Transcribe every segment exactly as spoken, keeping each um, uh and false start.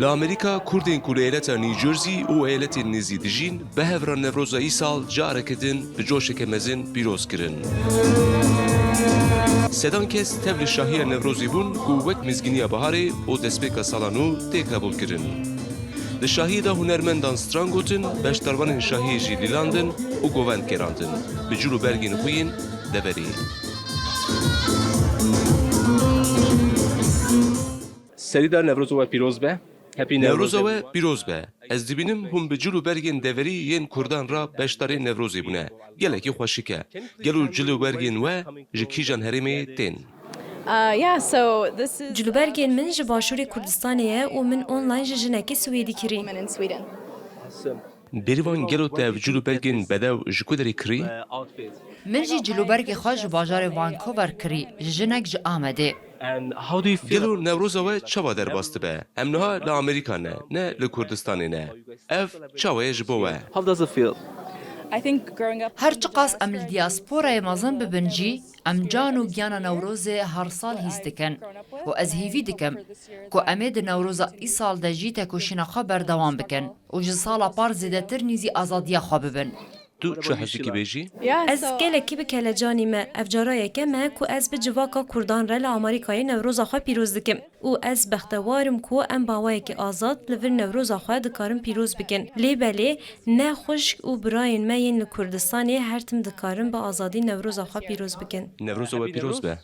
Li Amerîka, Kurdên ku li eyaleta New Jersey û eyaletên nêzî dijîn, bi hev re Newroza îsal careke din bi coşeke mezin pîroz kirin. Sedan kes tev li şahiya Newrozê bûn ku wek mizgîniya biharê û destpêka sala nû tê qebûlkirin. Di şahiyê de hunermendan stran gotin, beşdarvanên şahiyê jî lîlandin û govend gerandin, bi cil û bergên xwe yên deverî. Serî de Newroza we pîroz be. Happy Newroza we pîroz be. Ez dibînim hûn bi cil û bergên deverî yên Kurdan re beşdarê Newrozê bûne. Gelekî xweşik e. Gelo cil û bergên we ji kîjan herêmê tên? Cil û bergên min ji Başûrê Kurdistanê ye û min online ji jinekî Swêdî kirî. Bêrîvan, gelo te ev cil û bergên bedew ji ku derê kirî? Min jî cil û bergê xwe ji bajarê Vancouver kirî, ji jinek ji Amedê. Gelo Newroza we çawa derbas dibe? Em niha li Amerîka ne, ne li Kurdistanê ne. Ev çawa ye ji bo we? Her çiqas em li diyasporayê mezin bibin jî, em can û giyana Newrozê her sal hîs dikin û ez hêvî dikim ku em ê di Newroza îsal de jî tekoşîna xwe berdewam bikin û ji sala par zêdetir nîzî azadiya xwe bibin. Tu çi hezikî bêjî? Ez gelekî bi kelecanî me. Ev cara yekem e ku ez bi civaka Kurdan re li Amerîkayê Newroza xwe pîroz dikim û ez bextewar im ku em bi awayekî azad li vir Newroza xwe dikarin pîroz bikin. Lê belê ne xwişk û birayên me yên li Kurdistanê her tim dikarin bi azadî Newroza xwe pîroz bikin. Newroza we pîroz be.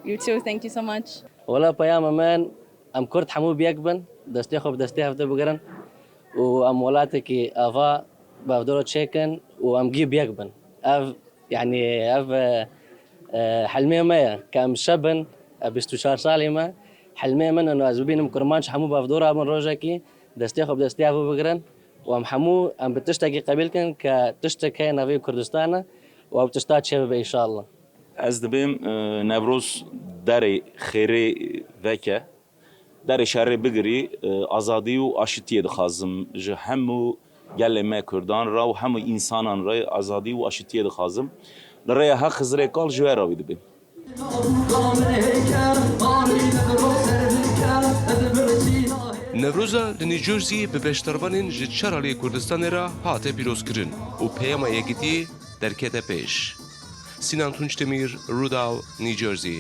You too, thank you so much. Wela peyama min, em Kurd hemû bi yek bin, destê xwe bi destê hevdî bigirin û em welatekî ava bi hevdora çêkin û em gî bi yek bin. Ev, yanî ev e, e, helmê me ye ke em şe bin, e, bîst û çar salî me. Helmê min ino ez bibînim Kurmanc hemû bi hevdora bin rojekî, destê xwe bi destê hev bigirin û em hemû em bi tiştekî qebîl kin ke tiştek heye navê Kurdistan e û ew tişta çêbibe înşallah. Ez dibêm e, Newroz derê xêrê veke, derê şerê bigirî, e, azadî û aşitiyê dixwazim ji hemû gelê me Kurdan re û hemû însanan re azadî û aşitiyê dixwazim. Li rêya Heq Xizirê Kal ji we re wî dibêm. Newroza li New Jersey bi beşdarvanên ji çar aliyê Kurdistanê re hate pîrozkirin û peyama yekitiyê derkete pêş. Sinan Tunç Demîr, Rûdaw, New Jersey.